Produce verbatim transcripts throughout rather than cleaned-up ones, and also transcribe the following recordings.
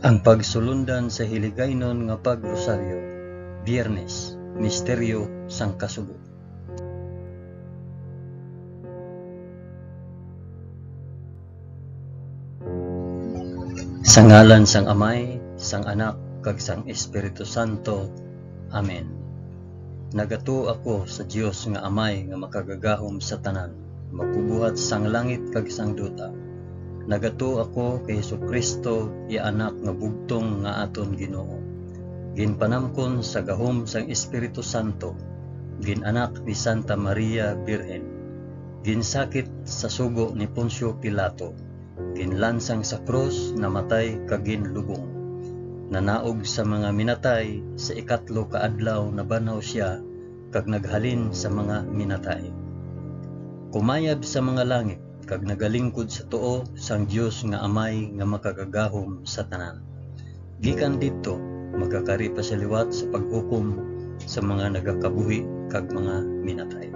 Ang pagsulundan sa Hiligaynon nga Pag-Rosaryo, Biyernes, Misteryo sang Kasubo. Sa ngalan sang Amay, sang Anak, kag sang Espiritu Santo. Amen. Nagatuo ako sa Dios nga Amay nga makagagahom sa tanan, magbubuhat sang langit kag sang duta. Nagatuo ako kay Jesu-Cristo, iya Anak nga bugtong nga aton Ginoo. Ginpanamkon sa gahom sang Espiritu Santo, gin-anak ni Santa Maria Birhen, ginsakit sa sugo ni Poncio Pilato, ginlansang sa krus, namatay, kag ginlubong. Nanaog sa mga minatay, sa ikatlo ka adlaw nabanhaw sia, kag naghalin sa mga minatay. Kumayab sa mga langit, kag nagalingkod sa tuo sang Dios nga Amay nga makagagahom sa tanan. Gikan didto, magakari pa sia liwat sa paghukom sa mga nagakabuhi kag mga minatay.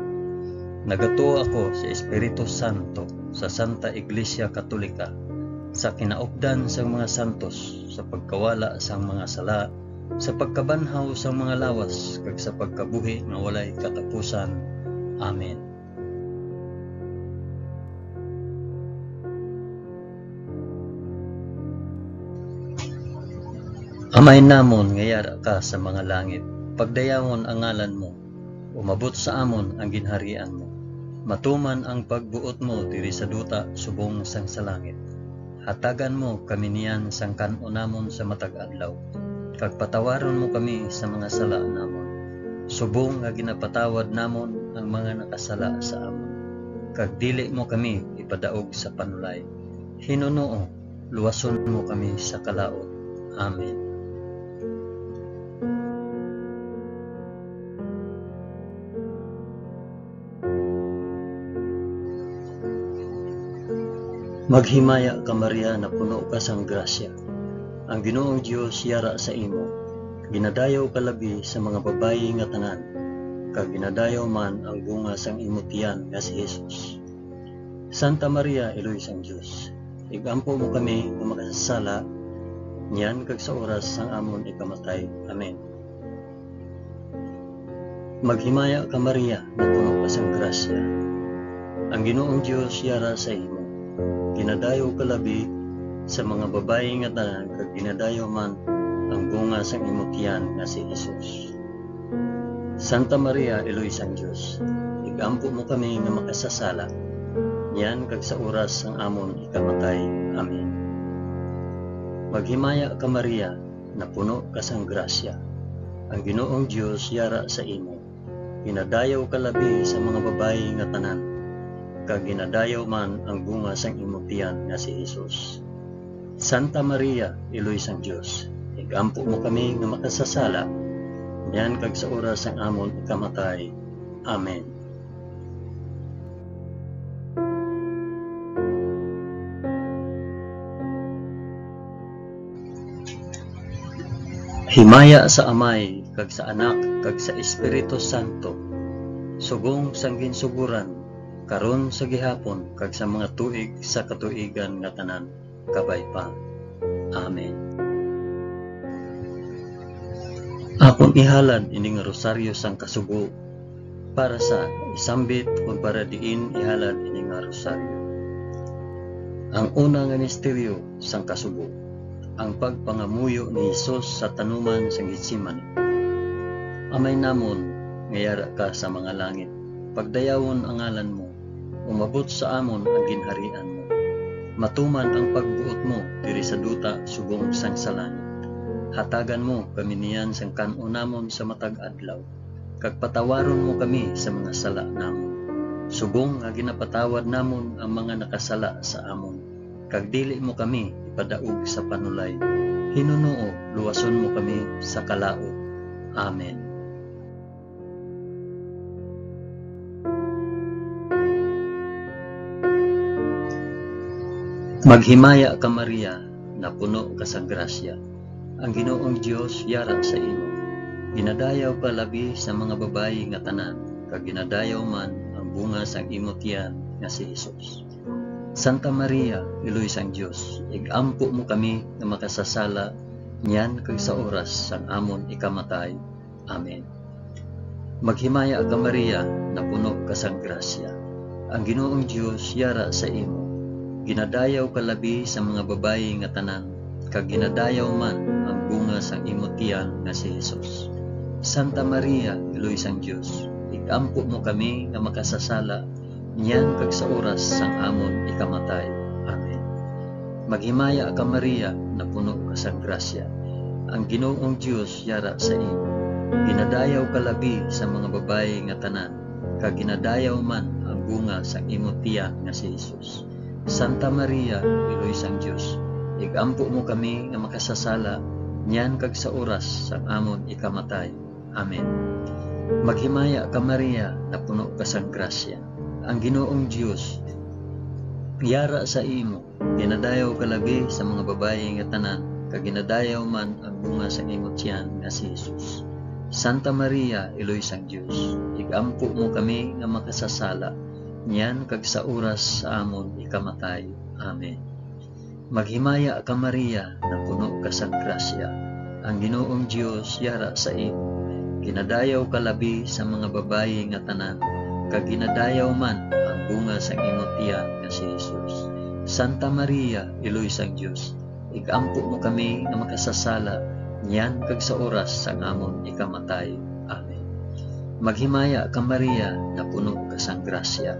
Nagatuo ako sa Espiritu Santo, sa Santa Iglesia Katolika, sa kinaupdan sang mga santos, sa pagkawala sang mga sala, sa pagkabanhaw sang mga lawas, kag sa pagkabuhi nga walay katapusan. Amen. Amay namon nga yara ka sa mga langit, pagdayawon ang ngalan mo, umabot sa amon ang ginharian mo, matuman ang pagbuot mo diri sa duta subong sang sa langit. Hatagan mo kami niyan sang kan-o namon sa matag adlaw, kag patawaron mo kami sa mga sala namon, subong nga ginapatawad namon ang mga nakasala sa amon. Kag dili mo kami ipadaog sa panulay. Hinunoo, luwason mo kami sa kalaut. Amen. Maghimaya ka, Maria, napuno ka sang grasya. Ang Ginoong Dios yara sa imo. Ginadayaw ka labi sa mga babayi nga tanan, kag ginadayaw man ang bunga sang imo tiyan nga si Jesus. Santa Maria, Iloy sang Dios, ig-ampo mo kami nga makasasala, niyan kag sa oras sang amon ikamatay. Amen. Maghimaya ka, Maria, napuno ka sang grasya. Ang Ginoong Dios yara sa imo. Ginadayaw ka labi sa mga babayi nga tanan, kag ginadayaw man ang bunga sang imo tiyan nga si Jesus. Santa Maria, Iloy sang Dios, ig-ampo mo kami nga makasasala, niyan kag sa oras sang amon ikamatay. Amen. Maghimaya ka, Maria, napuno ka sang grasya. Ang Ginoong Dios yara sa imo. Ginadayaw ka labi sa mga babayi nga tanan, kag ginadayaw man ang bunga sang imo tiyan nga si Jesus. Santa Maria, Iloy sang Dios, ig-ampo mo kami nga makasasala, niyan kag sa oras sang amon ikamatay. Amen. Himaya sa Amay, kag sa Anak, kag sa Espiritu Santo, subong sang ginsugoran, karon, sa gihapon, kag sa mga tuig sa katuigan nga tanan. Kabay pa. Amen. Akon ihalad ini nga rosaryo sang kasubo para sa isambit, kon para diin ihalad ini nga rosaryo. Ang una nga misteryo sang kasubo, ang pagpangamuyo ni Jesus sa tanuman sang Getsemani. Amay namon nga yara ka sa mga langit, pagdayawon ang ngalan mo, umabot sa amon ang ginharian mo. Matuman ang pagbuot mo diri sa duta subong sang sa langit. Hatagan mo kami niyan sang kan-on namon sa matag adlaw, kag patawaron mo kami sa mga sala namon, subong nga ginapatawad namon ang mga nakasala sa amon, kag dili mo kami ipadaog sa panulay. Hinunoo, luwason mo kami sa kalaut. Amen. Maghimaya ka, Maria, napuno ka sa grasya. Ang Ginoong Dios yara sa imo. Ginadayaw ka labi sa mga babayi nga tanan, kag ginadayaw man ang bunga sang imo tiyan nga si Jesus. Santa Maria, Iloy sang Dios, ig-ampo mo kami nga makasasala niyan kag sa oras sang amon ikamatay. Amen. Maghimaya ka, Maria, napuno ka sang grasya. Ang Ginoong Dios yara sa imo. Ginadayaw ka labi sa mga babayi nga tanan, kag ginadayaw man ang bunga sang imo tiyan nga si Jesus. Santa Maria, Iloy sang Dios, ig-ampo mo kami nga makasasala niyan kag sa oras sang amon ikamatay. Amen. Maghimaya ka, Maria, napuno ka sang grasya. Ang Ginoong Dios yara sa imo. Ginadayaw ka labi sa mga babayi nga tanan, kag ginadayaw man ang bunga sang imo tiyan nga si Jesus. Santa Maria, Iloy sang Dios, ig-ampo mo kami nga makasasala niyan kag sa oras sang amon ikamatay. Amen. Maghimaya ka, Maria, napuno ka sang grasya. Ang Ginoong Dios yara sa imo. Ginadayaw ka labi sa mga babayi nga tanan, kag ginadayaw man ang bunga sa imo tiyan nga si Jesus. Santa Maria, Iloy sang Dios, ig-ampo mo kami nga makasasala niyan kag sa oras sa amon ikamatay. Amen. Maghimaya ka, Maria, napuno ka sang grasya. Ang Ginoong Dios yara sa imo. Ginadayaw ka labi sa mga babayi nga tanan, kag ginadayaw man ang bunga sang imo tiyan nga si Jesus. Santa Maria, Iloy sang Dios, ig-ampo mo kami nga makasasala niyan kag sa oras sang amon ikamatay. Amen. Maghimaya ka, Maria, napuno ka sang grasya.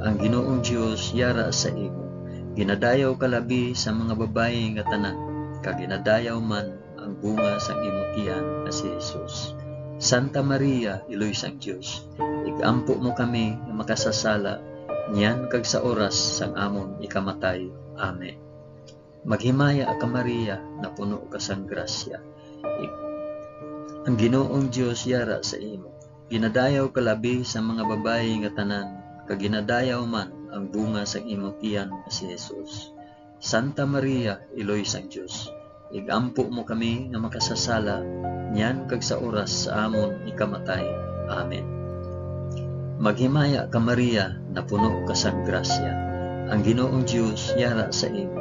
Ang Ginoong Dios yara sa imo. Ginadayaw ka labi sa mga babayi nga tanan, kag ginadayaw man ang bunga sang imo tiyan nga si Jesus. Santa Maria, Iloy sang Dios, ig-ampo mo kami nga makasasala niyan kag sa oras sang amon ikamatay. Amen. Maghimaya ka, Maria, napuno ka sang grasya. Ig-, ang Ginoong Dios yara sa imo. Ginadayaw ka labi sa mga babayi nga tanan, kag ginadayaw man ang bunga sang imo tiyan nga si Jesus. Santa Maria, Iloy sang Dios, ig-ampo mo kami nga makasasala niyan kag sa oras sa amon ikamatay. Amen. Maghimaya ka, Maria, napuno ka sang grasya. Ang Ginoong Dios yara sa imo.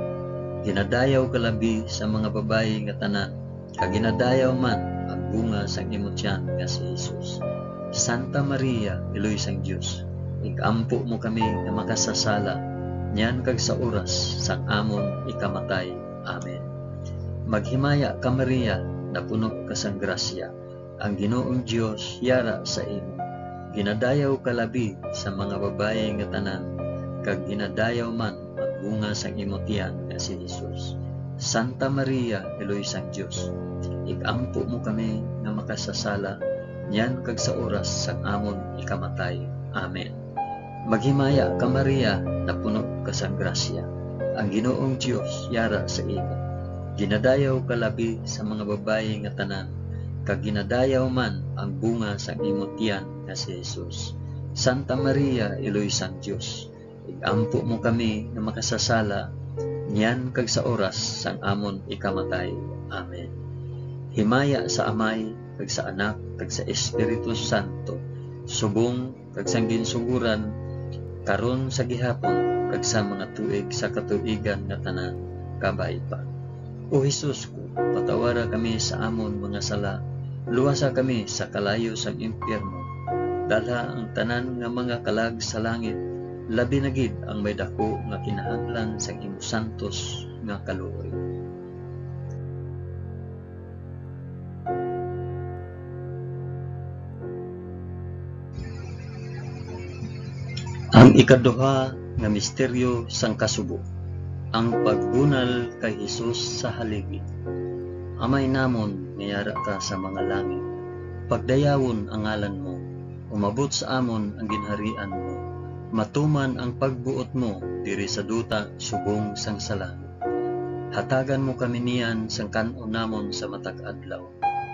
Ginadayaw ka labi sa mga babayi nga tanan, kag ginadayaw man ang bunga sang imo tiyan nga si Jesus. Santa Maria, Iloy sang Dios, ig-ampo mo kami nga makasasala niyan kag sa oras sang amon ikamatay. Amen. Maghimaya ka, Maria, napuno ka sang grasya. Ang Ginoong Dios yara sa imo. Ginadayaw ka labi sa mga babayi nga tanan, kag ginadayaw man ang bunga sang imo tiyan nga si Jesus. Santa Maria, Iloy sang Dios, ig-ampo mo kami nga makasasala niyan kag sa oras sang amon ikamatay. Amen. Maghimaya ka, Maria, napuno ka sang grasya. Ang Ginoong Dios yara sa imo. Ginadayaw ka labi sa mga babayi nga tanan, kag ginadayaw man ang bunga sang imo tiyan nga si Jesus. Santa Maria, Iloy sang Dios, ig-ampo mo kami nga makasasala niyan kag sa oras sang amon ikamatay. Amen. Himaya sa Amay, kag sa Anak, kag sa Espiritu Santo, subong kag sang ginsugoran, karon, sa gihapon, kag sa mga tuig sa katuigan nga tanan. Kabay pa. O Jesus ko, patawara kami sa amon mga sala, luwasa kami sa kalayo sang impyerno, dalha ang tanan nga mga kalag sa langit, labi na gid ang may daku nga kinahanglan sang imo santos nga kaluoy. Ang ikaduha nga misteryo sang kasubo, ang pagbunal kay Jesus sa haligi. Amay namon nga yara ka sa mga langit, pagdayawon ang ngalan mo, umabot sa amon ang ginharian mo, matuman ang pagbuot mo diri sa duta subong sang sa langit. Hatagan mo kami niyan sang kan-on namon sa matag adlaw,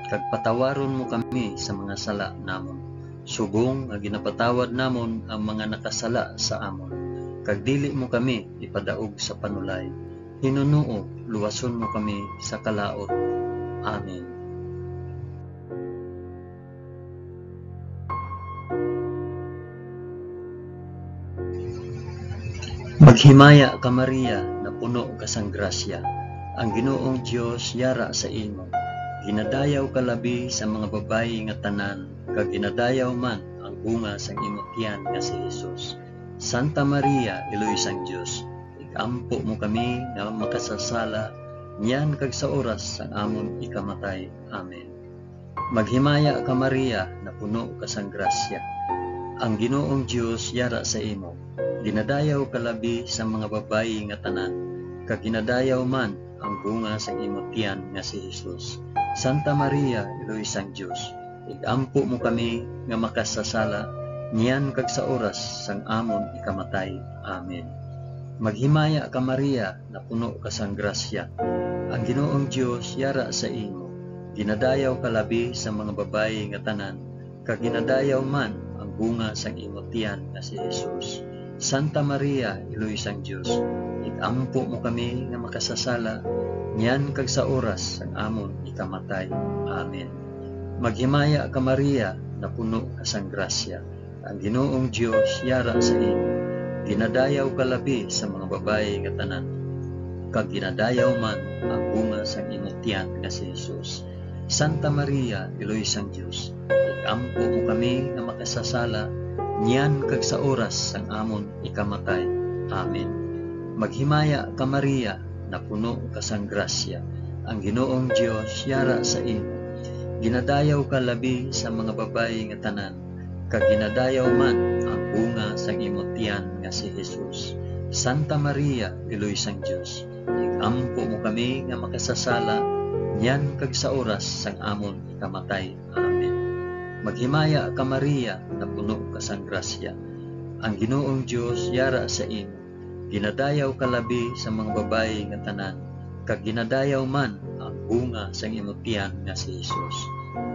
kag patawaron mo kami sa mga sala namon, subong nga ginapatawad namon ang mga nakasala sa amon, kag dili mo kami ipadaog sa panulay. Hinunoo, luwason mo kami sa kalaut. Amen. Himaya ka, Maria, napuno ka sang grasya, ang Ginoong Dios yara sa imo. Ginadayaw ka labi sa mga babayi nga tanan, kag ginadayaw man ang bunga sang imo tiyan nga si Jesus. Santa Maria, Iloy sang Dios, ig-ampo mo kami nga makasasala, niyan kag sa oras sang amon ikamatay. Amen. Maghimaya ka, Maria, napuno ka sang grasya. Ang Ginoong Dios yara sa imo. Ginadayaw ka labi sa mga babayi nga tanan, kag ginadayaw man ang bunga sang imo tiyan nga si Jesus. Santa Maria, Iloy sang Dios, ig-ampo mo kami nga makasasala, niyan kag sa oras sang amon ikamatay. Amen. Maghimaya ka, Maria, napuno ka sang grasya. Ang Ginoong Dios yara sa imo. Ginadayaw ka labi sa mga babayi nga tanan, kag ginadayaw man ang bunga sang imo tiyan nga si Jesus. Santa Maria, Iloy sang Dios, ig-ampo mo kami nga makasasala, niyan kag sa oras sang amon ikamatay. Amen. Maghimaya ka, Maria, napuno ka sang grasya. Ang Ginoong Dios yara sa imo. Ginadayaw ka labi sa mga babayi nga tanan, kag ginadayaw man ang bunga sang imo tiyan nga si Jesus. Santa Maria, Iloy sang Dios, ig-ampo mo kami nga makasasala, niyan kag sa oras sang amon ikamatay. Amen. Maghimaya ka, Maria, napuno ka sang grasya. Ang Ginoong Dios yara sa imo. Ginadayaw ka labi sa mga babayi nga tanan, kag ginadayaw man ang bunga sang imo tiyan nga si Jesus. Santa Maria, Iloy sang Dios, ig-ampo mo kami nga makasasala, niyan kag sa oras sang amon ikamatay. Amen. Maghimaya ka, Maria, napuno ka sang grasya. Ang Ginoong Dios yara sa imo. Ginadayaw ka labi sa mga babayi nga tanan, kag ginadayaw man ang bunga sang imo tiyan nga si Jesus.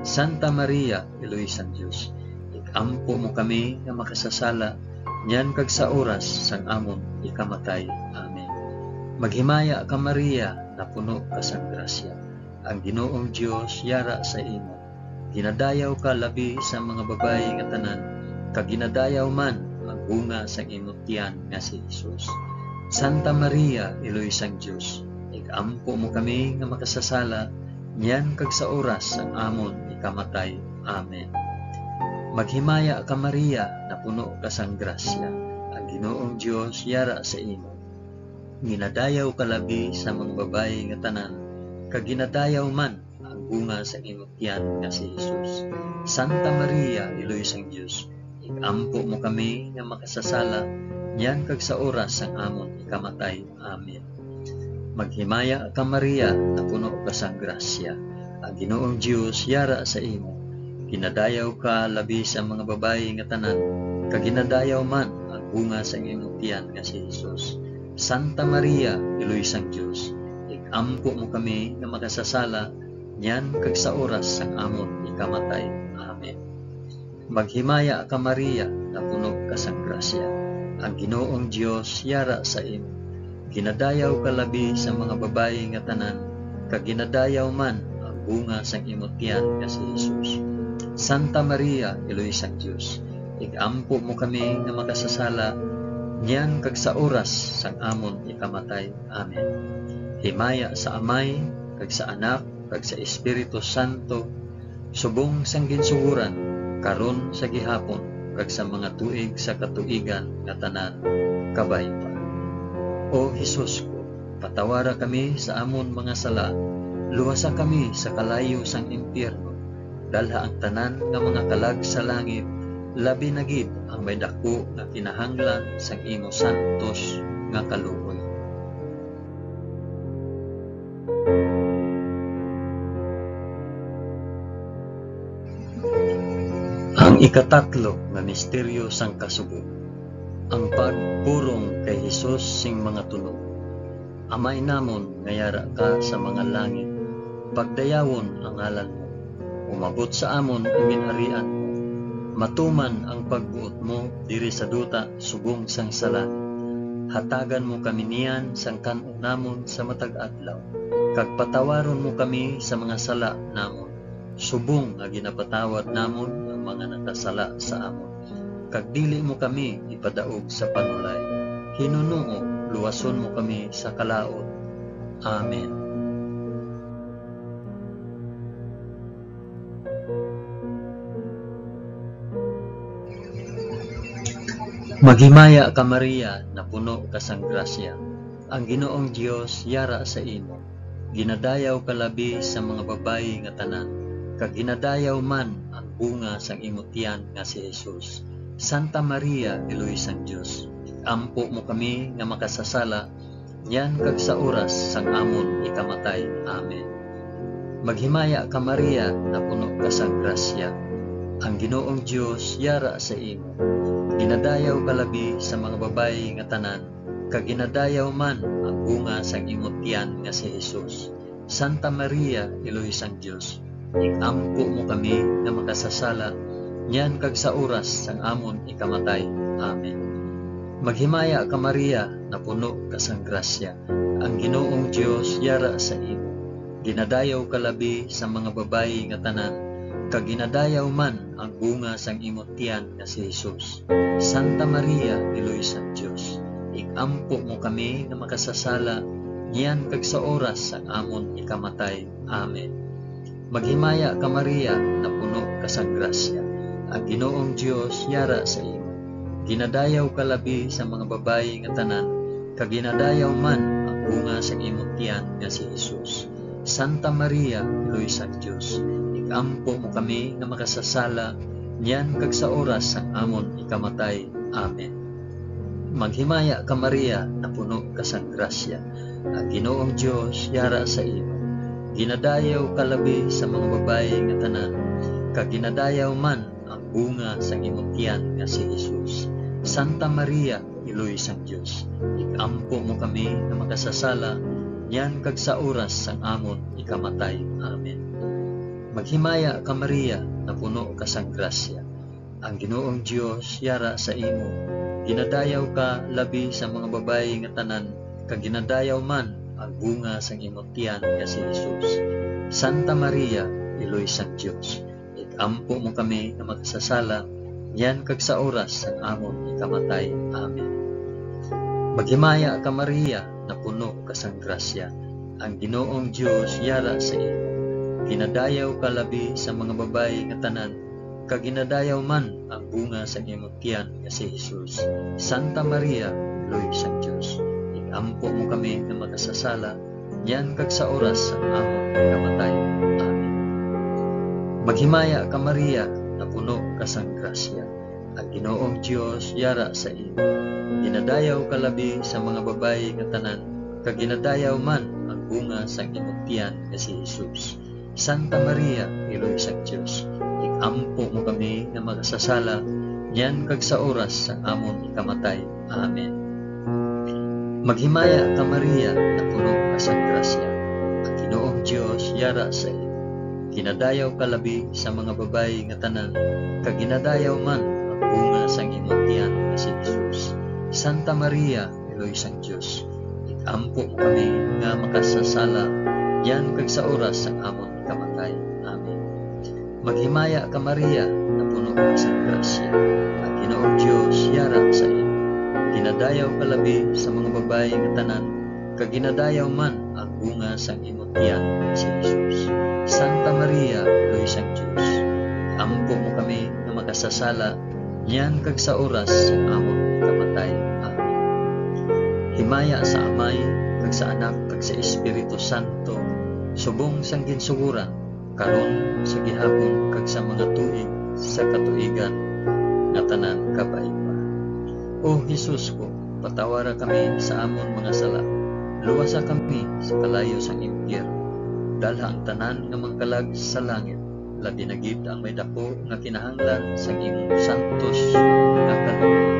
Santa Maria, Iloy sang Dios, ig-ampo mo kami nga makasasala, niyan kag sa oras sang amon ikamatay. Amen. Maghimaya ka, Maria, napuno ka sang grasya. Ang Ginoong Dios yara sa imo. Ginadayaw ka labi sa mga babayi nga tanan, kag ginadayaw man ang bunga sang imo tiyan nga si Jesus. Santa Maria, Iloy sang Dios, ig-ampo mo kami nga makasasala, niyan kag sa oras sang amon ikamatay. Amen. Maghimaya ka, Maria, napuno ka sang grasya. Ang Ginoong Dios yara sa imo. Ginadayaw ka labi sa mga babayi nga tanan, kag ginadayaw man ang bunga sang imo tiyan nga si Jesus. Santa Maria, Iloy sang Dios, ig-ampo mo kami nga makasasala, niyan kag sa oras sang amon ikamatay. Amen. Maghimaya ka, Maria, napuno ka sang grasya. Ang Ginoong Dios yara sa imo. Ginadayaw ka labi sa mga babayi nga tanan, kag ginadayaw man ang bunga sang imo tiyan nga si Jesus. Santa Maria, Iloy sang Dios, ig-ampo mo kami nga makasasala, niyan kag sa oras sang amon ikamatay. Amen. Maghimaya ka, Maria, napuno ka sang grasya. Ang Ginoong Dios yara sa imo. Ginadayaw ka labi sa mga babayi nga tanan, kag ginadayaw man ang bunga sang imo tiyan nga si Jesus. Santa Maria, Iloy sang Dios, ig-ampo mo kami nga makasasala, niyan kag sa oras sang amon ikamatay. Amen. Himaya sa Amay, kag sa Anak, kag sa Espiritu Santo, subong sang ginsugoran, karon, sa gihapon, kag sa mga tuig sa katuigan nga tanan. Kabay pa. O Jesus ko, patawara kami sa amon mga sala, luwasa kami sa kalayo sang impyerno, dalha ang tanan nga mga kalag sa langit, labi na gid ang may daku nga kinahanglan sang imo santos nga kaluoy. Ang ikatatlo nga misteryo sang kasubo, ang pagpurong kay Jesus sing mga tunog. Amay namon nga yara ka sa mga langit, pagdayawon ang ngalan mo. Umabot sa amon ang ginharian mo. Matuman ang pagbuot mo diri sa duta subong sang sa langit. Hatagan mo kami niyan sang kan-o namon sa matag adlaw, kag patawaron mo kami sa mga sala namon, subong nga ginapatawad namon ang mga nakasala sa amon. Kag dili mo kami ipadaog sa panulay. Hinunoo luwason mo kami sa kalaut. Amen. Maghimaya ka, Maria, napuno ka sang grasya. Ang Ginoong Dios yara sa imo. Ginadayaw ka labi sa mga babayi nga tanan, kag ginadayaw man ang bunga sang imo tiyan nga si Jesus. Santa Maria, Iloy sang Dios, ig-ampo mo kami nga makasasala, niyan kag sa oras sang amon ikamatay. Amen. Maghimaya ka, Maria, napuno ka sang grasya. Ang Ginoong Dios yara sa imo. Ginadayaw ka labi sa mga babayi nga tanan, kag ginadayaw man ang bunga sang imo tiyan nga si Jesus. Santa Maria, Iloy sang Dios, ig-ampo mo kami nga makasasala, niyan kag sa oras sang amon ikamatay. Amen. Maghimaya ka, Maria, napuno ka sang grasya. Ang Ginoong Dios yara sa imo. Ginadayaw ka labi sa mga babayi nga tanan, kag ginadayaw man ang bunga sang imo tiyan nga si Jesus. Santa Maria, Iloy sang Dios, ig-ampo mo kami nga makasasala, niyan kag sa oras sang amon ikamatay. Amen. Maghimaya ka, Maria, napuno ka sang grasya. Ang Ginoong Dios yara sa imo. Ginadayaw ka labi sa mga babayi nga tanan, kag ginadayaw man ang bunga sang imo tiyan nga si Jesus. Santa Maria, Iloy sang Dios, ig-ampo mo kami nga makasasala, niyan kag sa oras sang amon ikamatay. Amen. Maghimaya ka, Maria, napuno ka sang grasya. Ang Ginoong Dios yara sa imo. Ginadayaw ka labi sa mga babayi nga tanan, kag ginadayaw man ang bunga sang imo tiyan nga si Jesus. Santa Maria, Iloy sang Dios, ig-ampo mo kami nga makasasala, niyan kag sa oras sang amon ikamatay. Amen. Maghimaya ka, Maria, napuno ka sang grasya. Ang Ginoong Dios yara sa imo. Ginadayaw ka labi sa mga babayi nga tanan, kag ginadayaw man ang bunga sang imo tiyan nga si Jesus. Santa Maria, Iloy sang Dios, ig-ampo mo kami nga makasasala, niyan kag sa oras sang amon ikamatay. Amen. Maghimaya ka, Maria, napuno ka sang grasya. Ang Ginoong Dios yara sa imo. Ginadayaw ka labi sa mga babayi nga tanan, kag ginadayaw man ang bunga sang imo tiyan nga si Jesus. Santa Maria, Iloy sang Dios, ig-ampo mo kami nga makasasala, niyan kag sa oras sang amon pagkamatay. Amen. Maghimaya ka, Maria, napuno ka sang grasya. Ang Ginoong Dios yara sa imo. Ginadayaw ka labi sa mga babayi nga tanan, kag ginadayaw man ang bunga sang imong tiyan nga si Jesus. Santa Maria, Iloy sang Dios, ig-ampo mo kami nga makasasala, niyan kag sa oras sang amon ikamatay. Amen. Maghimaya ka, Maria, napuno ka sang grasya. Ang Ginoong Dios yara sa imo. Ginadayaw ka labi sa mga babayi nga tanan, kag ginadayaw man ang bunga sang imong tiyan nga si Jesus. Santa Maria, Iloy sang Dios, ig-ampo mo kami nga makasasala, niyan kag sa oras sang amon kamatay. Amen. Maghimaya ka, Maria, napuno ka sang grasya. Ang Ginoong Dios yara sa imo. Ginadayaw ka labi sa mga babayi nga tanan, kag ginadayaw man ang bunga sang imo tiyan, si Jesus. Santa Maria, Iloy sang Dios, ampo mo kami nga makasasala, niyan kag sa oras sang amon kamatay. Amen. Himaya sa Amay, kag sa Anak, kag sa Espiritu Santo, subong sang ginsugoran, karon, sa gihapon, kag sa mga tuig sa katuigan nga tanan. Kabay pa. O Jesus ko, patawara kami sa amon mga sala, luwasa kami sa kalayo sang impyerno, dalha ang tanan nga mga kalag sa langit, labi na gid ang may daku nga kinahanglan sang imong santos nga kalooban.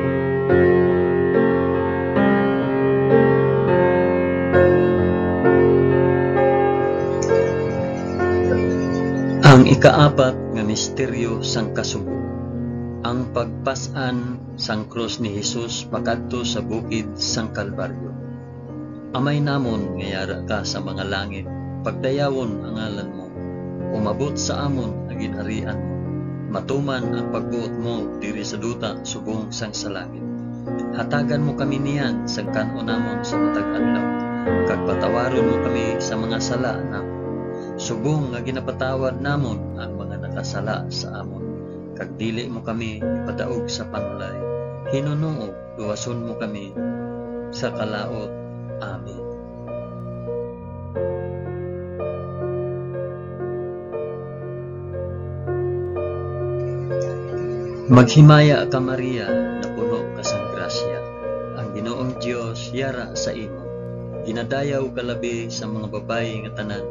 Ang ikaapat nga misteryo sang kasubo, ang pagpas-an sang krus ni Jesus pakadto sa bukid sang Kalbaryo. Amay namon nga yara ka sa mga langit, pagdayawon ang ngalan mo. Umabot sa amon ang ginharian mo. Matuman ang pagbuot mo diri sa duta subong sang sa langit. Hatagan mo kami niyan sang kan-on namon sa matag adlaw, kag patawaron mo kami sa mga sala namon, subong nga ginapatawad namon ang mga nakasala sa amon. Kag dili mo kami ipadaog sa panulay, hinunoog luwason mo kami sa kalaut. Amen. Maghimaya ka, Maria, napuno ka sang grasya. Ang Ginoong Dios yara sa imo. Ginadayaw ka labi sa mga babayi nga tanan,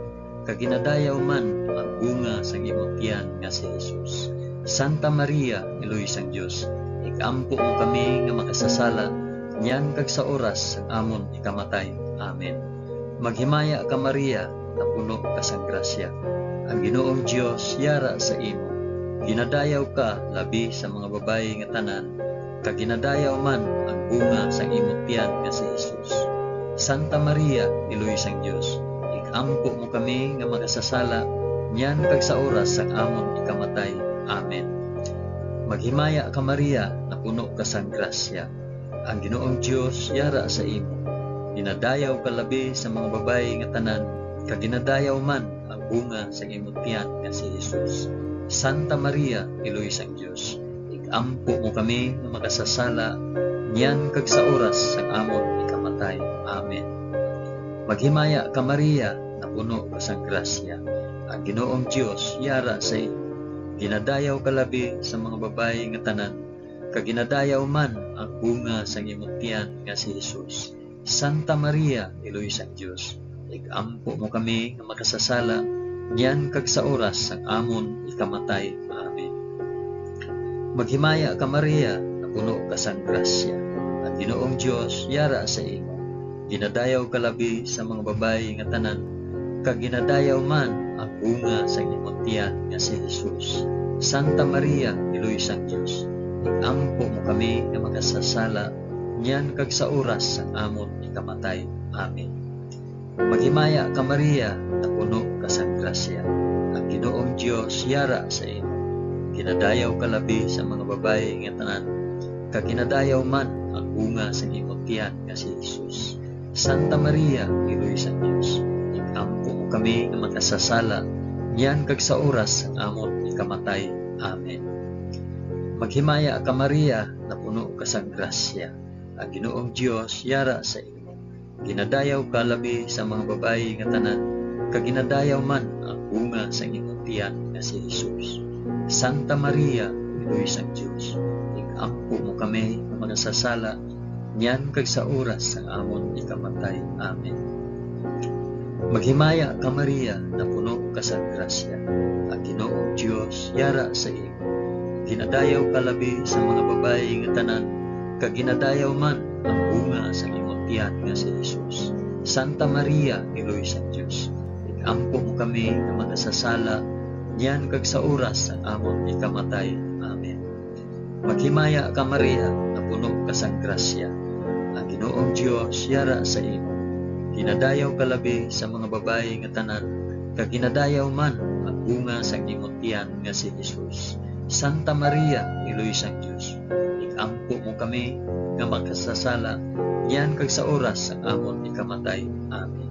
kag ginadayaw man ang bunga sang imo tiyan nga si Jesus. Santa Maria, Iloy sang Dios, ig-ampo mo kami nga makasasala, niyan kag sa oras sang amon ikamatay. Amen. Maghimaya ka, Maria, napuno ka sang grasya. Ang Ginoong Dios yara sa imo. Ginadayaw ka labi sa mga babayi nga tanan, kag ginadayaw man ang bunga sang imo tiyan nga si Jesus. Santa Maria, Iloy sang Dios, ig-ampo mo kami nga makasasala, niyan kag sa oras sang amon ikamatay. Amen. Maghimaya ka, Maria, napuno ka sang grasya. Ang Ginoong Dios yara sa imo. Ginadayaw ka labi sa mga babayi nga tanan, kag ginadayaw man ang bunga sang imo tiyan nga si Jesus. Santa Maria, Iloy sang Dios, ig-ampo mo kami nga makasasala, niyan kag sa oras sang amon ikamatay. Amen. Maghimaya ka, Maria, napuno ka sang grasya. Ang Ginoong Dios yara sa imo. Ginadayaw ka labi sa mga babayi nga tanan, kag ginadayaw man ang bunga sang imo tiyan nga si Jesus. Santa Maria, Iloy sang Dios, ig-ampo mo kami nga makasasala, niyan kag sa oras sang amon ikamatay. Amen. Maghimaya ka, Maria, napuno ka sang grasya. Ang Ginoong Dios yara sa imo. Ginadayaw ka labi sa mga babayi nga tanan, kag ginadayaw man ang bunga sang imo tiyan nga si Jesus. Santa Maria, Iloy sang Dios, ig-ampo mo kami nga makasasala, niyan kag sa oras sang amon ikamatay. Amen. Maghimaya ka, Maria, napuno ka sang grasya. Ang Ginoong Dios yara sa imo. Ginadayaw ka labi sa mga babayi nga tanan, kag ginadayaw man ang bunga sang imo tiyan nga si Jesus. Santa Maria, Iloy sang Dios, ig-ampo mo kami nga makasasala, niyan kag sa oras sang amon ikamatay. Amen. Maghimaya ka, Maria, napuno ka sang grasya. Ang Ginoong Dios yara sa imo. Ginadayaw ka labi sa mga babayi nga tanan, kag ginadayaw man ang bunga sang imong tiyan nga si Jesus. Santa Maria, Iloy sang Dios, ig-ampo mo kami nga makasasala, niyan kag sa oras sang amon ikamatay. Amen. Maghimaya ka, Maria, napuno ka sa grasya. Ang Ginoong Dios yara sa imo. Ginadayaw ka labi sa mga babayi nga tanan, kag ginadayaw man ang bunga sa imong tiyan nga si Jesus. Santa Maria, Iloy sang Dios, ig-ampo mo kami nga makasasala, niyan kag sa oras sang amon ikamatay. Amen. Maghimaya ka, Maria, nga puno ka sang grasya. Ang Ginoong Dios yara sa imo. Ginadayaw ka labi sa mga babayi nga tanan, kag ginadayaw man ang bunga sang imong tiyan nga si Jesus. Santa Maria, Iloy sang Dios, ig-ampo mo kami nga makasasala, niyan kag sa oras sang amon ikamatay. Amen.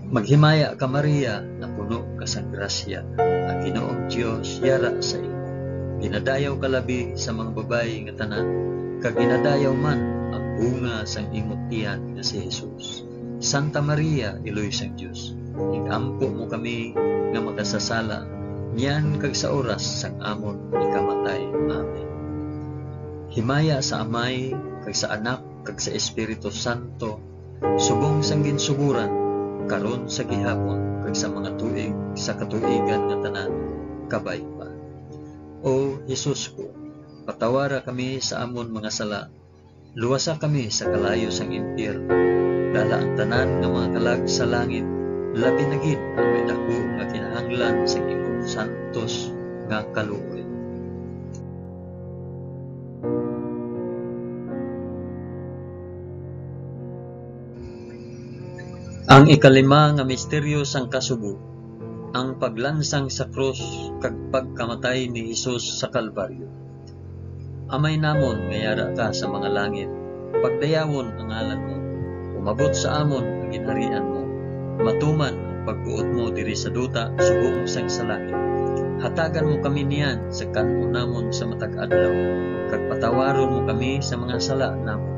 Maghimaya ka, Maria, napuno ka sang grasya. Ang Ginoong Dios yara sa imo. Ginadayaw ka labi sa mga babayi nga tanan, kag ginadayaw man ang bunga sang imo tiyan nga si Jesus. Santa Maria, Iloy sang Dios, ig-ampo mo kami nga makasasala, niyan kag sa oras sang amon ikamatay. Amen. Himaya sa Amay, kag sa Anak, kag sa Espiritu Santo, subong sang ginsugoran, karon, sa gihapon, kag sa mga tuig sa katuigan nga tanan. Kabay pa. O Jesus ko, patawara kami sa amon mga sala, luwasa kami sa kalayo sang impyerno, dala ang tanan nga mga kalag sa langit, labi na gid ang may daku nga kinahanglan sa imong santos nga kaluoy. Ang ikalima nga misteryo sang kasubo, ang paglansang sa krus kag pagkamatay ni Jesus sa Kalbaryo. Amay namon nga yara ka sa mga langit, pagdayawon ang ngalan mo. Umabot sa amon ang ginharian mo. Matuman ang pagbuot mo diri sa duta subong sang sa langit. Hatagan mo kami niyan sa kan-on namon sa matag adlaw, kag patawaron mo kami sa mga sala namon,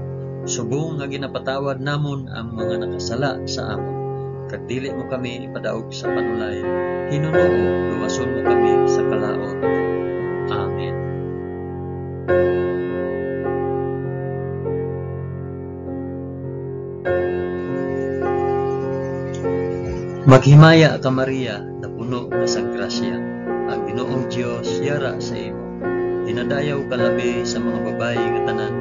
subong nga ginapatawad namon ang mga nakasala sa amon. Kag dili mo kami ipadaog sa panulay, hinunoo, luwason mo kami sa kalaut. Amen. Maghimaya ka, Maria, napuno ka sang grasya. Ang Ginoong Dios yara sa imo. Ginadayaw ka labi sa mga babayi nga tanan,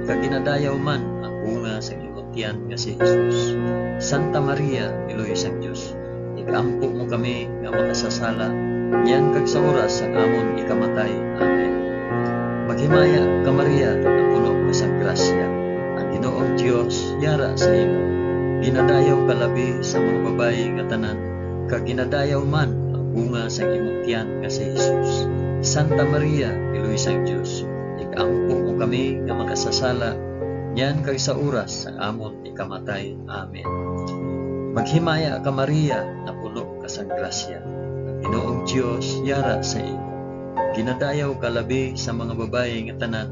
kag ginadayaw man ang bunga sang imong tiyan nga si Jesus. Santa Maria, Iloy sang Dios, ig-ampo mo kami nga makasasala, niyan kag sa oras sang amon ikamatay. Amen. Maghimaya ka, Maria, napuno ka sang grasya. Ang Ginoong Dios yara sa imo. Ginadayaw ka labi sa mga babayi nga tanan, kag ginadayaw man ang bunga sang imong tiyan nga si Jesus. Santa Maria, Iloy sang Dios, ig-ampo mo kami nga makasasala, niyan kag sa oras sang amon ikamatay. Amen. Maghimaya ka, Maria, napuno ka sang grasya. Ang Ginoong Dios yara sa imo. Ginadayaw ka labi sa mga babayi nga tanan,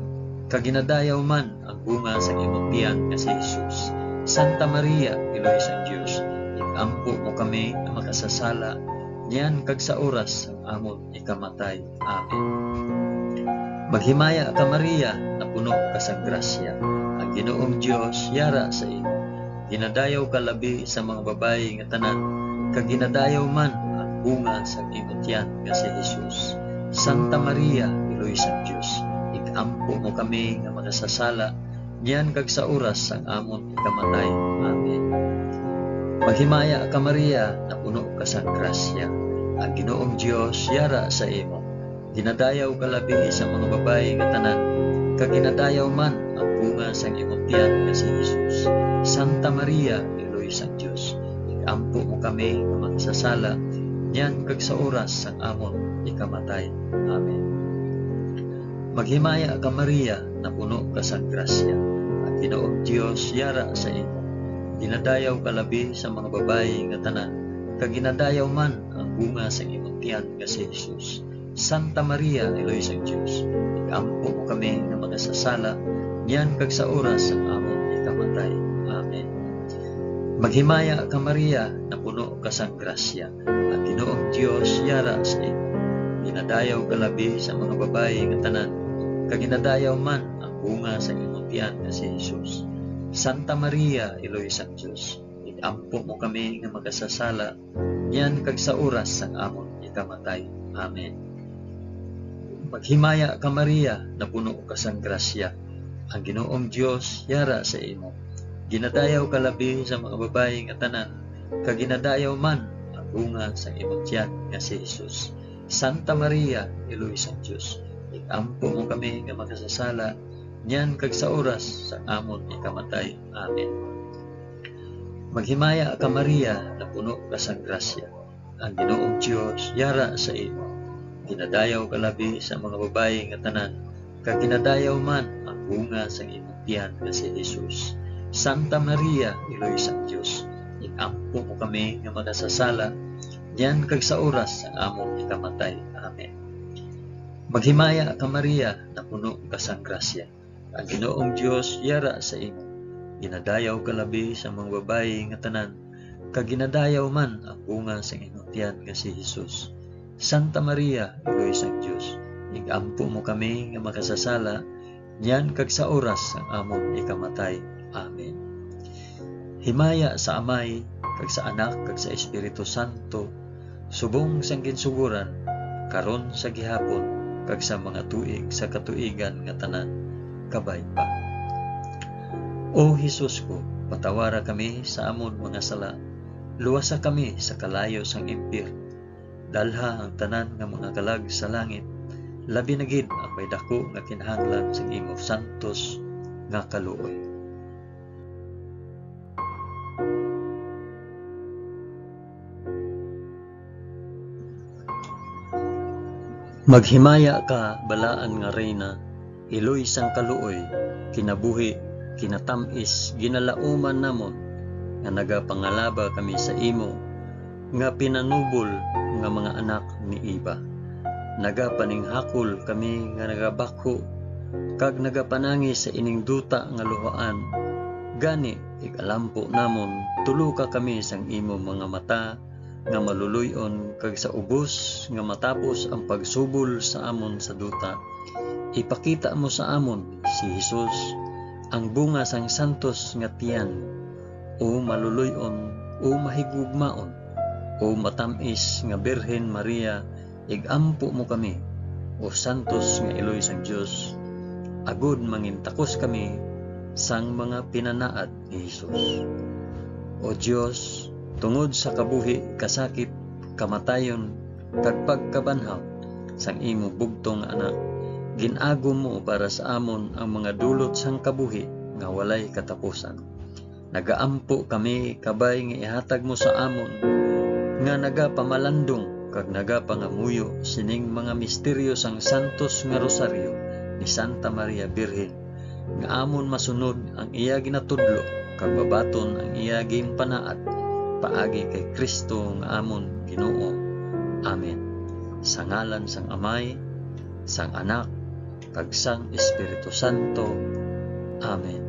kag ginadayaw man ang bunga sang imong tiyan nga si Jesus. Santa Maria, Iloy sang Dios, ig-ampo mo kami nga makasasala, niyan kag sa oras sang amon ikamatay. Amen. Maghimaya ka, Maria, napuno ka sang grasya. Ang Ginoong Dios yara sa imo. Ginadayaw ka labi sa mga babayi nga tanan, kag ginadayaw man ang bunga sang imong tiyan nga si Jesus. Santa Maria, Iloy sang Dios, ig-ampo mo kami nga makasasala, niyan kag sa oras sang amon ikamatay. Amen. Maghimaya ka, Maria, napuno ka sang grasya. Ang Ginoong Dios yara sa imo. Ginadayaw ka labi sa mga babayi nga tanan, kag ginadayaw man ang bunga sang imong tiyan nga si Jesus. Santa Maria, Iloy sang Dios, ig-ampo mo kami nga makasasala, niyan kag sa oras sang amon ikamatay. Amen. Maghimaya ka, Maria, napuno ka sang grasya. Ang Ginoong Dios yara sa imo. Ginadayaw ka labi sa mga babayi nga tanan, kag ginadayaw man ang bunga sang imong tiyan nga si Jesus. Santa Maria, Iloy sang Dios, ig-ampo mo kami nga makasasala, niyan kag sa oras sang amon ikamatay. Amen. Maghimaya ka, Maria, napuno ka sang grasya. Ang Ginoong Dios yara sa imo. Ginadayaw ka labi sa mga babayi nga tanan, kag ginadayaw man ang bunga sang imong tiyan nga si Jesus. Santa Maria, Iloy sang Dios, ig-ampo mo kami nga makasasala, niyan kag sa oras sang amon ikamatay. Amen. Maghimaya ka, Maria, napuno ka sang grasya. Ang Ginoong Dios yara sa imo. Ginadayaw ka labi sa mga babayi nga tanan, kag ginadayaw man ang bunga sang imong tiyan nga si Jesus. Santa Maria, Iloy sang Dios, ig-ampo mo kami nga makasasala, niyan kag sa oras sang amon ikamatay. Amen. Maghimaya ka, Maria, napuno ka sang grasya. Ang Ginoong Dios yara sa imo. Ginadayaw ka labi sa mga babayi nga tanan, kag ginadayaw man ang bunga sang imong tiyan nga si Jesus. Santa Maria, Iloy sang Dios, ig-ampo mo kami nga makasasala, niyan kag sa oras sang amon ikamatay. Amen. Maghimaya ka, Maria, napuno ka sang grasya. Ang Ginoong Dios yara sa imo. Ginadayaw ka labi sa mga babayi nga tanan, kag ginadayaw man ang bunga sang imong tiyan nga si Jesus. Santa Maria, Iloy sang Dios, ig-ampo mo kami nga makasasala, niyan kag sa oras sang amon ikamatay. Amen. Himaya sa Amay, kag sa Anak, kag sa Espiritu Santo, subong sang ginsugoran, karon, sa gihapon, kag sa mga tuig sa katuigan nga tanan. Kabay pa. O Jesus ko, patawara kami sa amon mga sala, luwasa kami sa kalayo sang impyerno, dalha ang tanan nga mga kalag sa langit, labi na gid ang may daku nga kinahanglan sang imo santos nga kaluoy. Maghimaya ka, balaan nga Reyna, Iloy sang kaluoy, kinabuhi, kinatam-is, ginalauman namon, nga nagapangalaba kami sa imo, nga pinanubol nga mga anak ni Eva. Nagapaninghakol kami nga nagabakho, kag nagapanangi sa ining duta nga luhaan. Gani, ig-alampo namon, tuloka kami sang imo mga mata nga maluloy-on, kag sa ubos nga matapos ang pagsubol sa amon sa duta, ipakita mo sa amon si Jesus, ang bunga sang santos nga tiyan. O maluloy-on, o mahigugmaon, o matam-is nga Birhen Maria, ig-ampo mo kami, o santos nga iloy sang Dios, agod mangintakos kami sang mga pinanaad ni Jesus. O Dios, tungod sa kabuhi, kasakit, kamatayon, kag pagkabanhaw sang imo bugtong nga Anak, gin-agom mo para sa amon ang mga dulot sang kabuhi nga walay katapusan. Nagaampo kami kabay nga ihatag mo sa amon nga nagapamalandong kag nagapangamuyo sining mga misteryo sang santos nga rosaryo ni Santa Maria Birhen, nga amon masunod ang iya ginatudlo kag mabaton ang iya ginpanaad paagi kay Cristo nga amon Ginoo. Amen. Sa ngalan sang Amay, sang Anak, kag sang Espiritu Santo. Amen.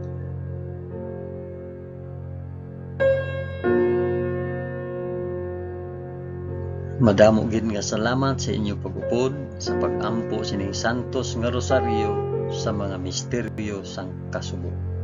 Madamo gid nga salamat sa inyo pag-upod sa pag-ampo sining santos nga rosaryo sa mga misteryo sang kasubo.